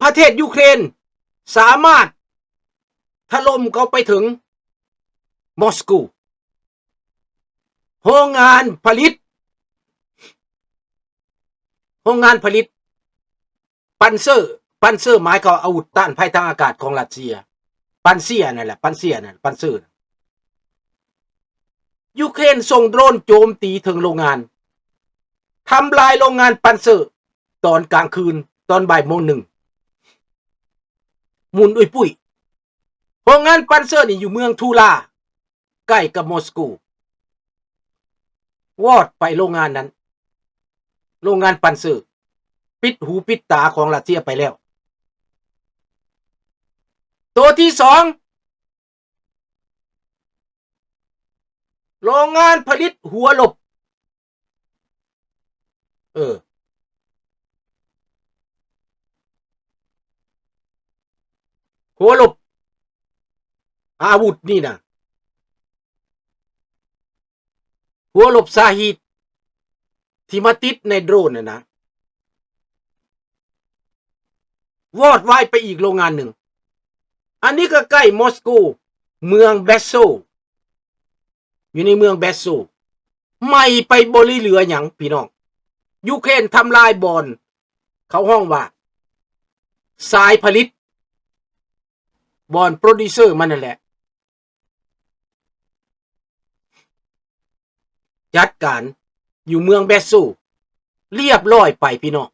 ປະເທດຢູເຄຣນສາມາດຖະຫຼົ່ມເຂົ້າໄປເຖິງມອສໂກ. ໂຮງງານຜະລິດ ໂຮງງານຜະລິດ ປັນເຊີ ປັນເຊີ ໝາຍຄວາມວ່າອາວຸດຕ້ານໄພທາງອາກາດຂອງຣັດເຊຍ ປັນເຊຍນັ້ນແຫຼະ ປັນເຊຍນັ້ນ ປັນເຊີ. ຢູເຄຣນສົ່ງໂດຣນໂຈມຕີເຖິງໂຮງງານ ທຳລາຍໂຮງງານປັນເຊີຕອນກາງຄືນ ຕອນບ່າຍໂມງໜຶ່ງ ໝຸ່ນອຸ້ຍປຸ້ຍ. ໂຮງງານປັນເຊີນີ້ຢູ່ເມືອງທູລາ ໃກ້ກັບມອສໂກ. ວອດໄປໂຮງງານນັ້ນ ໂຮງງານປັນເຊີ ປິດຫູປິດຕາຂອງຣັດເຊຍໄປແລ້ວ. ໂຕທີສອງ ໂຮງງານຜະລິດຫົວລົບ ເອີ ຫົວລົບ ອາວຸດນີ້ນະ ຫົວລົບຊາຮີດ ທີ່ມາຕິດໃນໂດຣນຫັ້ນນະ ວອດວາຍໄປອີກໂຮງງານໜຶ່ງ. ອັນນີ້ກໍໃກ້ມອສໂກ ເມືອງແບສໂຊ ຢູ່ໃນເມືອງແບສໂຊ ໄໝ້ໄປບໍ່ໄດ້ເຫຼືອຫຍັງພີ່ນ້ອງ. ຢູເຄຣນທຳລາຍບ່ອນ ເຂົາຮ້ອງວ່າສາຍຜະລິດ ບ່ອນໂປຣດິວເຊີມັນນັ້ນແຫຼະ ຈັດການຢູ່ເມືອງແບສໂຊ ລຽບລ້ອຍໄປພີ່ນ້ອງ.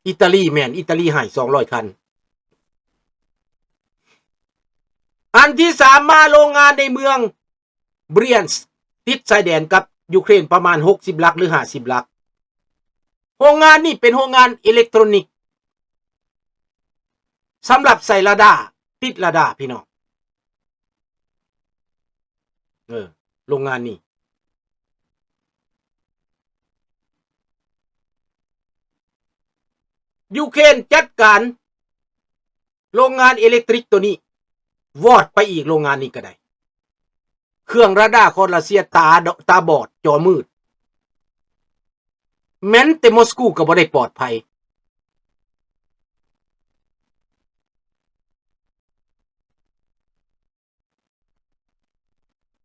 ອີຕາລີແມ່ນ ອີຕາລີໃຫ້ສອງຮ້ອຍຄັນ. ອັນທີສາມ ມາໂຮງງານໃນເມືອງບຣຽນສ ຕິດຊາຍແດນກັບຢູເຄຣນປະມານຫົກສິບຫຼັກ ຫຼື ຫ້າສິບຫຼັກ. ໂຮງງານນີ້ເປັນໂຮງງານເອເລັກໂຕຣນິກ ສຳລັບໃສ່ລາດາ ຕິດລາດາພີ່ນ້ອງ. ເອີ ໂຮງງານນີ້ ຢູເຄຣນຈັດການໂຮງງານເອເລັກຕຣິກໂຕນີ້ ວອດໄປອີກໂຮງງານນີ້ກໍໄດ້. ເຄື່ອງລາດາຂອງຣັດເຊຍຕາ ຕາບອດ ຈໍມືດ. ແມ່ນແຕ່ມອສກູກໍບໍ່ໄດ້ປອດໄພ.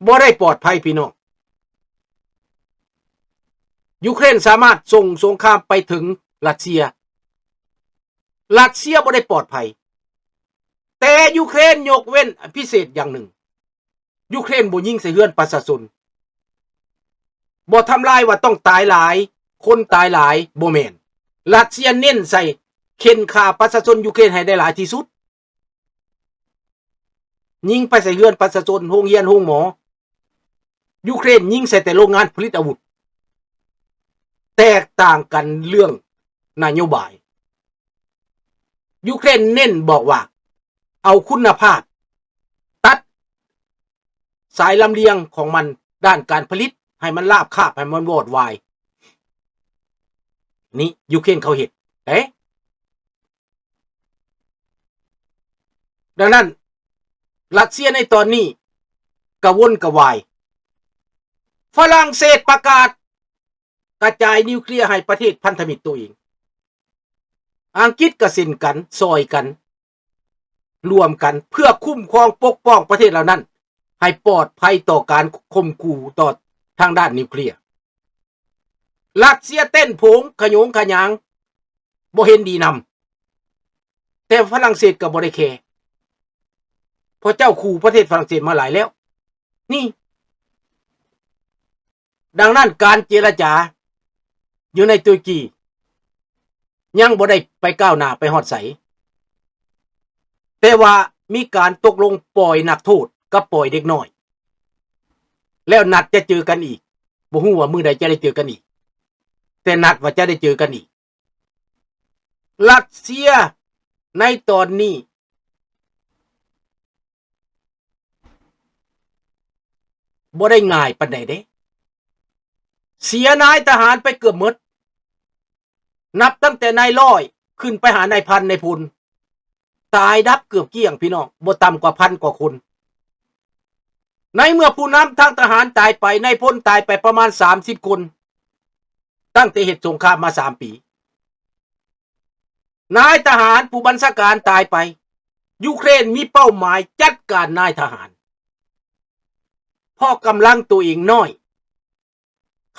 ບໍ່ໄດ້ປອດໄພພີ່ນ້ອງ. ຢູເຄຣນສາມາດສົ່ງສົງຄາມໄປເຖິງຣັດເຊຍ. ຣັດເຊຍບໍ່ໄດ້ປອດໄພ. ແຕ່ຢູເຄຣນຍົກເວັ້ນພິເສດຢ່າງໜຶ່ງ. ຢູເຄຣນບໍ່ຍິງໃສ່ເຮືອນປະຊາຊົນ. ບໍ່ທຳລາຍວ່າຕ້ອງຕາຍຫຼາຍ, ຄົນຕາຍຫຼາຍ, ບໍ່ແມ່ນ. ຣັດເຊຍເນັ້ນໃສ່ເຂັນຂ້າປະຊາຊົນຢູເຄຣນໃຫ້ໄດ້ຫຼາຍທີ່ສຸດ. ຍິງໄປໃສ່ເຮືອນປະຊາຊົນ, ໂຮງຮຽນ, ໂຮງໝໍ. ຢູເຄຣນຍິງໃສ່ແຕ່ໂຮງງານຜະລິດອາວຸດ. ແຕກຕ່າງກັນເລື່ອງນະໂຍບາຍ. ຢູເຄຣນເນັ້ນບອກວ່າ ເອົາຄຸນນະພາບ, ຕັດສາຍລຳລຽງຂອງມັນດ້ານການຜະລິດ ໃຫ້ມັນລາບຄາບ, ໃຫ້ມັນວອດວາຍ. ນີ້ຢູເຄຣນເຂົາເຮັດເດ້. ດັ່ງນັ້ນ ຣັດເຊຍໃນຕອນນີ້ກະວົນກະວາຍ. ຝຣັ່ງເສດປະກາດກະຈາຍນິວເຄລຍໃຫ້ປະເທດພັນທະມິດໂຕເອງ. ອັງກິດກະເຊັ່ນກັນ, ຊ່ອຍກັນ, ລວມກັນເພື່ອຄຸ້ມຄອງປົກປ້ອງປະເທດເຫຼົ່ານັ້ນ ໃຫ້ປອດໄພຕໍ່ການຂົ່ມຂູ່ຕໍ່ທາງດ້ານນິວເຄລຍ. ຣັດເຊຍເຕັ້ນໂຜງຂະໂຫຍງຂະຫຍາງ ບໍ່ເຫັນດີນຳ, ແຕ່ຝຣັ່ງເສດກໍບໍ່ໄດ້ແຄ ເພາະເຈົ້າຂູ່ປະເທດຝຣັ່ງເສດມາຫຼາຍແລ້ວ. ນີ້ ດັ່ງນັ້ນການເຈລະຈາຢູ່ໃນຕຸລະກີຍັງບໍ່ໄດ້ໄປກ້າວໜ້າໄປຮອດໃສ, ແຕ່ວ່າມີການຕົກລົງປ່ອຍນັກໂທດກັບປ່ອຍເດັກນ້ອຍ ແລ້ວນັດຈະເຈີກັນອີກ. ບໍ່ຮູ້ວ່າມື້ໃດຈະໄດ້ເຈີກັນອີກ, ແຕ່ນັດວ່າຈະໄດ້ເຈີກັນອີກ. ຣັດເຊຍໃນຕອນນີ້ບໍ່ໄດ້ງ່າຍປານໃດເດ້, ເສຍນາຍທະຫານໄປເກືອບໝົດ, ນັບຕັ້ງແຕ່ນາຍຮ້ອຍຂຶ້ນໄປຫານາຍພັນນາຍພົນ. ຕາຍດັບເກືອບກ້ຽງພີ່ນ້ອງ, ບໍ່ຕ່ຳກວ່າພັນກວ່າຄົນ. ໃນເມື່ອຜູ້ນຳທາງທະຫານຕາຍໄປ, ນາຍພົນຕາຍໄປປະມານສາມສິບຄົນ, ຕັ້ງແຕ່ເຮັດສົງຄາມມາສາມປີ. ນາຍທະຫານຜູ້ບັນຊາການຕາຍໄປ, ຢູເຄຣນມີເປົ້າໝາຍຈັດການນາຍທະຫານ ເພາະກຳລັງໂຕເອງນ້ອຍ.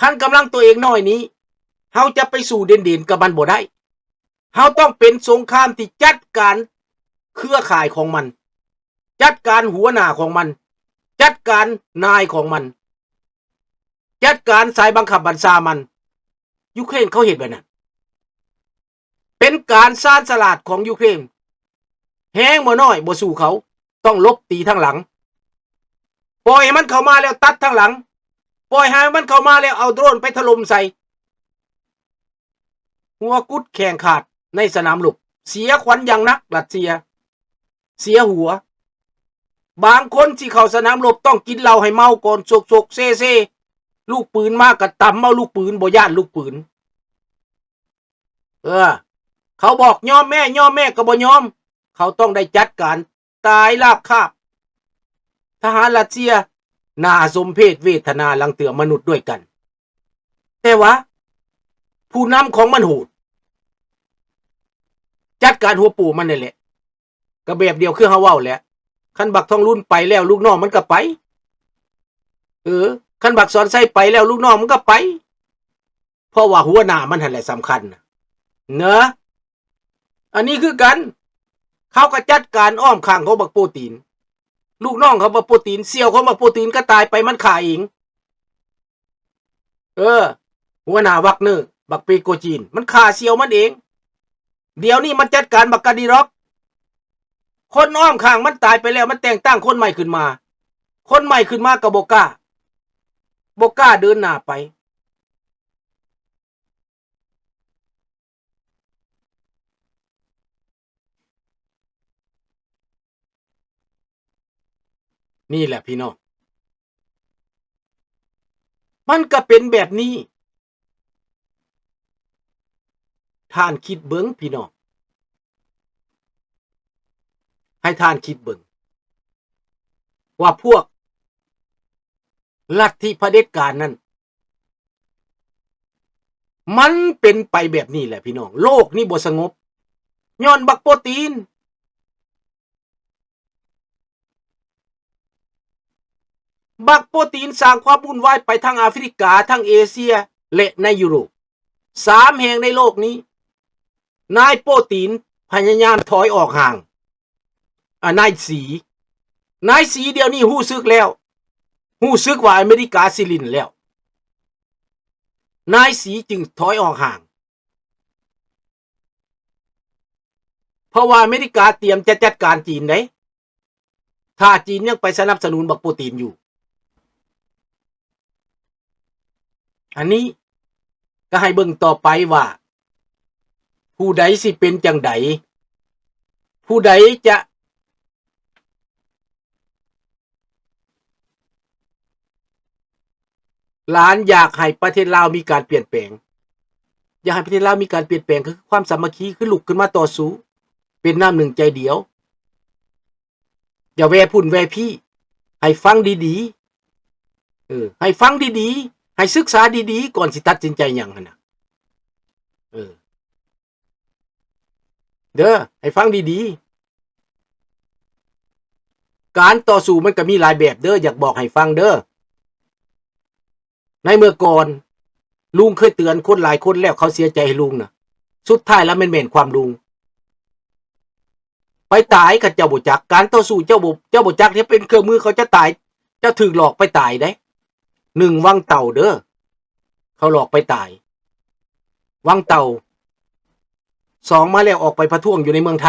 ຄັນກຳລັງໂຕເອງນ້ອຍນີ້ ເຮົາຈະໄປສູ້ເດັ່ນໆກັບມັນບໍ່ໄດ້. ເຮົາຕ້ອງເປັນສົງຄາມທີ່ຈັດການເຄືອຂ່າຍຂອງມັນ, ຈັດການຫົວໜ້າຂອງມັນ, ຈັດການນາຍຂອງມັນ, ຈັດການສາຍບັງຄັບບັນຊາມັນ. ຢູເຄຣນເຂົາເຮັດແບບນັ້ນ. ເປັນການຊານສະຫຼາດຂອງຢູເຄຣນ. ແຮງບໍ່ນ້ອຍ ບໍ່ສູ້ເຂົາ, ຕ້ອງຫຼົບຕີທາງຫຼັງ. ປ່ອຍໃຫ້ມັນເຂົ້າມາແລ້ວຕັດທາງຫຼັງ. ປ່ອຍໃຫ້ມັນເຂົ້າມາແລ້ວເອົາໂດຣນໄປຖະຫຼົ່ມໃສ່. ຫົວກຸດແຂງຂາດໃນສະໜາມລົບ. ເສຍຂວັນຢ່າງໜັກ ຣັດເຊຍ. ເສຍຫົວ. ບາງຄົນທີ່ເຂົ້າສະໜາມລົບຕ້ອງກິນເຫຼົ້າໃຫ້ເມົາກ່ອນ, ໂຊກໆເຊໆ. ລູກປືນມາກໍຕຳເອົາລູກປືນ, ບໍ່ຢ້ານລູກປືນ. ເອີ ເຂົາບອກຍອມແມ້ ຍອມແມ້ກໍບໍ່ຍອມ. ເຂົາຕ້ອງໄດ້ຈັດການຕາຍລາບຄາບ. ທະຫານຣັດເຊຍໜ້າສົມເພດເວທະນາຫຼັງເທື່ອມະນຸດດ້ວຍກັນ. ແຕ່ວ່າຜູ້ນຳຂອງມັນໂຫດ. ຈັດການຫົວໂປມັນນັ້ນແຫຼະ. ກໍແບບດຽວຄືເຮົາເວົ້າແຫຼະ. ຄັນບັກທອງລຸນໄປແລ້ວ ລູກນ້ອງມັນກໍໄປ. ເອີ ຄັນບັກສອນໄຊໄປແລ້ວ ລູກນ້ອງມັນກໍໄປ. ເພາະວ່າຫົວໜ້າມັນຫັ້ນແຫຼະສຳຄັນນະ ເນາະ. ອັນນີ້ຄືກັນ, ເຂົາກໍຈັດການອ້ອມຂ້າງຂອງບັກໂປຕີນ. ລູກນ້ອງຂອງບັກໂປຕີນ, ສ່ຽວຂອງບັກໂປຕີນກໍຕາຍໄປ, ມັນຂ້າເອງ. ເອີ ຫົວໜ້າວັກເນີ ບັກປຣີໂກຈີນ ມັນຂ້າສ່ຽວມັນເອງ. ດຽວນີ້ມັນຈັດການບັກກາດີຣັອກ. ຄົນອ້ອມຂ້າງມັນຕາຍໄປແລ້ວ, ມັນແຕ່ງຕັ້ງຄົນໃໝ່ຂຶ້ນມາ. ຄົນໃໝ່ຂຶ້ນມາກໍບໍ່ກ້າ, ບໍ່ກ້າເດີນໜ້າໄປ. ນີ້ແຫຼະພີ່ນ້ອງ, ມັນກະເປັນແບບນີ້. ທ່ານຄິດເບິ່ງພີ່ນ້ອງ, ໃຫ້ທ່ານຄິດເບິ່ງວ່າພວກລັດທິຜະເດັດການນັ້ນ ມັນເປັນໄປແບບນີ້ແຫຼະພີ່ນ້ອງ. ໂລກນີ້ບໍ່ສະຫງົບ ຍ້ອນບັກໂປຕີນ. ບັກໂປຕີນສ້າງຄວາມວຸ່ນວາຍໄປທັງອາຟຣິກາ, ທັງເອເຊຍ ແລະ ໃນຢູໂຣບ. ສາມແຫ່ງໃນໂລກນີ້ ນາຍໂປຕີນພະຍາຍາມຖອຍອອກຫ່າງ. ອາ ນາຍສີ, ນາຍສີດຽວນີ້ຮູ້ສຶກແລ້ວ, ຮູ້ສຶກວ່າອາເມລິກາຊິຫຼິ້ນແລ້ວ, ນາຍສີຈຶ່ງຖອຍອອກຫ່າງ. ເພາະວ່າອາເມລິກາຕຽມຈະຈັດການຈີນເດ້, ຖ້າຈີນຍັງໄປສະໜັບສະໜູນບັກໂປຕີນຢູ່. ອັນນີ້ກໍໃຫ້ເບິ່ງຕໍ່ໄປວ່າ ຜູ້ໃດຊິເປັນຈັ່ງໃດ, ຜູ້ໃດຈະ ຫຼານຢາກໃຫ້ປະເທດລາວມີການປ່ຽນແປງ, ຢາກໃຫ້ປະເທດລາວມີການປ່ຽນແປງ ຄືຄວາມສາມັກຄີ, ຄືລຸກຂຶ້ນມາຕໍ່ສູ້ ເປັນນ້ຳໜຶ່ງໃຈດຽວ. ຢ່າແວ່ພຸ້ນແວ່ພີ້, ໃຫ້ຟັງດີໆ, ເອີ ໃຫ້ຟັງດີໆ, ໃຫ້ສຶກສາດີໆ ກ່ອນຊິຕັດສິນໃຈຫຍັງຫັ້ນນະ. ເອີ ເດີ ໃຫ້ຟັງດີໆ, ການຕໍ່ສູ້ມັນກໍມີຫຼາຍແບບເດີ, ຢາກບອກໃຫ້ຟັງເດີ. ໃນເມື່ອກ່ອນ ລຸງເຄີຍເຕືອນຄົນຫຼາຍຄົນແລ້ວ, ເຂົາເສຍໃຈໃຫ້ລຸງນະ, ສຸດທ້າຍແລ້ວແມ່ນແມ່ນຄວາມລຸງ. ໄປຕາຍ ຄັນເຈົ້າບໍ່ຈັກການຕໍ່ສູ້, ເຈົ້າບໍ່ ເຈົ້າບໍ່ຈັກເຮັດເປັນເຄື່ອງມື, ເຂົາຈະຕາຍ, ເຈົ້າຖືກຫຼອກໄປຕາຍເດ້. ໜຶ່ງ ວັງເຕົ່າເດີ, ເຂົາຫຼອກໄປຕາຍ ວັງເຕົ່າ. ສອງ ມາແລ້ວອອກໄປປະທ້ວງຢູ່ໃນເມືອງໄທ,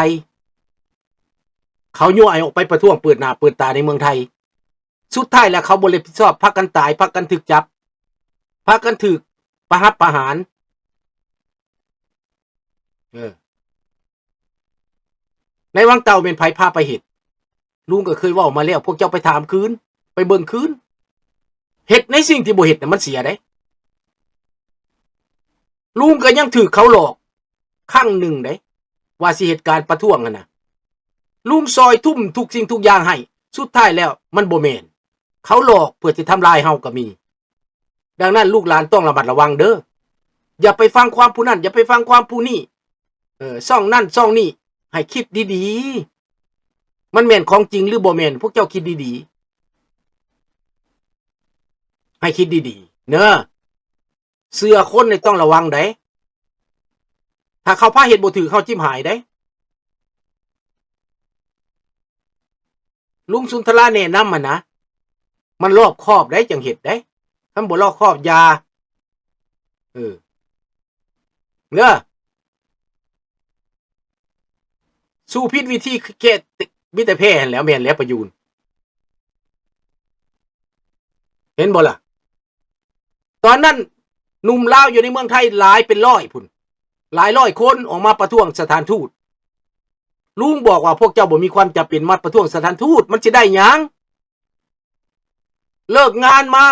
ເຂົາຍົວະໃຫ້ອອກໄປປະທ້ວງເປີດໜ້າເປີດຕາໃນເມືອງໄທ. ສຸດທ້າຍແລ້ວເຂົາບໍ່ຮັບຜິດຊອບ, ພາກັນຕາຍ, ພາກັນຖືກຈັບ, ພາກັນຖືກປະຫັບປະຫານ. ເອີ ໃນວັງເຕົ່າແມ່ນໃຜພາໄປເຮັດ? ລຸງກໍເຄີຍເວົ້າມາແລ້ວ, ພວກເຈົ້າໄປຖາມຄືນ, ໄປເບິ່ງຄືນ. ເຮັດໃນສິ່ງທີ່ບໍ່ເຮັດນະ ມັນເສຍເດ້. ລຸງກໍຍັງຖືກເຂົາຫຼອກຄັ້ງໜຶ່ງເດ້, ວ່າຊິເຮັດການປະທ້ວງຫັ້ນນະ. ລຸງຊ່ອຍທຸ່ມທຸກສິ່ງທຸກຢ່າງໃຫ້, ສຸດທ້າຍແລ້ວມັນບໍ່ແມ່ນ, ເຂົາຫຼອກເພື່ອຊິທຳລາຍເຮົາກໍມີ. ດັ່ງນັ້ນ ລູກຫຼານຕ້ອງລະມັດລະວັງເດີ. ຢ່າໄປຟັງຄວາມຜູ້ນັ້ນ, ຢ່າໄປຟັງຄວາມຜູ້ນີ້. ເອີ ຊ່ອງນັ້ນຊ່ອງນີ້ ໃຫ້ຄິດດີໆ ມັນແມ່ນຂອງຈິງຫຼືບໍ່ແມ່ນ ພວກເຈົ້າຄິດດີໆ ໃຫ້ຄິດດີໆ ເນີ. ເຊື່ອຄົນນີ້ຕ້ອງລະວັງໃດ໋ ຖ້າເຂົາພາເຮັດບໍ່ຖືກ ເຮົາຈິບຫາຍໃດ໋. ລຸງສຸນທະລາແນະນຳຫັ້ນນະ ມັນລອບຄອບໃດ໋ ຈັ່ງເຮັດໃດ໋ ຄັນບໍ່ລອບຄອບຢ່າ ເອີ ເດີ ສູ້ຜິດວິທີແກ້ ມີແຕ່ແພ້ຫັ້ນແຫຼ້ວ ແມ່ນແລ້ວປະຍູນ ເຫັນບໍ່ລະ? ຕອນນັ້ນໜຸ່ມລາວຢູ່ໃນເມືອງໄທຫຼາຍເປັນຮ້ອຍພຸ້ນ ຫຼາຍຮ້ອຍຄົນອອກມາປະທ້ວງສະຖານທູດ. ລຸງບອກວ່າ ພວກເຈົ້າບໍ່ມີຄວາມຈຳເປັນມາປະທ້ວງສະຖານທູດ ມັນຊິໄດ້ຫຍັງ? ເລີກງານມາ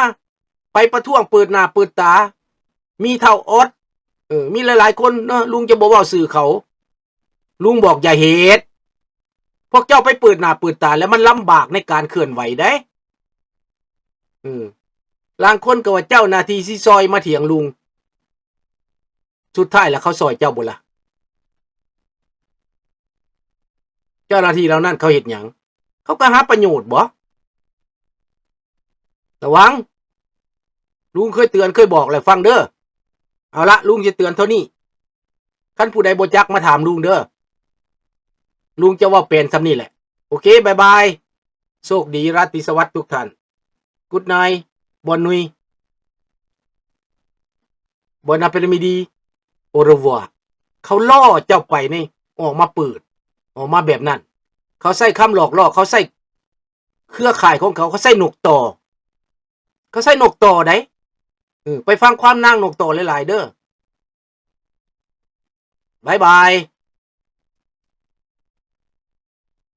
ໄປປະທ້ວງເປີດໜ້າເປີດຕາ ມີທ້າວອອດ ເອີ ມີຫຼາຍໆຄົນເນາະ ລຸງຈະບໍ່ເວົ້າຊື່ເຂົາ. ລຸງບອກຢ່າເຮັດ ພວກເຈົ້າໄປເປີດໜ້າເປີດຕາແລ້ວມັນລຳບາກໃນການເຄື່ອນໄຫວໃດ໋. ເອີ ລາງຄົນກໍວ່າເຈົ້າໜ້າທີ່ຊິຊ່ອຍມາຖຽງລຸງ ສຸດທ້າຍລະເຂົາຊ່ອຍເຈົ້າບໍ່ລະ? ເຈົ້າໜ້າທີ່ເຫຼົ່ານັ້ນເຂົາເຮັດຫຍັງ? ເຂົາກໍຫາປະໂຫຍດບໍ? ລະວັງ ລຸງເຄີຍເຕືອນເຄີຍບອກແລ້ວ ຟັງເດີ. ເອົາລະ ລຸງຈະເຕືອນເທົ່ານີ້ ຄັນຜູ້ໃດບໍ່ຈັກມາຖາມລຸງເດີ ລຸງຈະເວົ້າແປນສ່ຳນີ້ແຫຼະ. ໂອເຄ ບາຍບາຍ ໂຊກດີ ລາຕີສະຫວັດທຸກທ່ານ Good night Bonne nuit Bon après-midi Au revoir. ເຂົາລໍ້ເຈົ້າໄປນີ້ ອອກມາເປີດ ອອກມາແບບນັ້ນ ເຂົາໃຊ້ຄຳຫຼອກຫຼໍ້ ເຂົາໃຊ້ເຄືອຂ່າຍຂອງເຂົາ ເຂົາໃຊ້ນົກຕໍ່ ເຂົາໃຊ້ນົກຕໍ່ໃດ໋. ເອີ ໄປຟັງຄວາມນາງນົກຕໍ່ຫຼາຍໆເດີ. ບາຍບາຍ.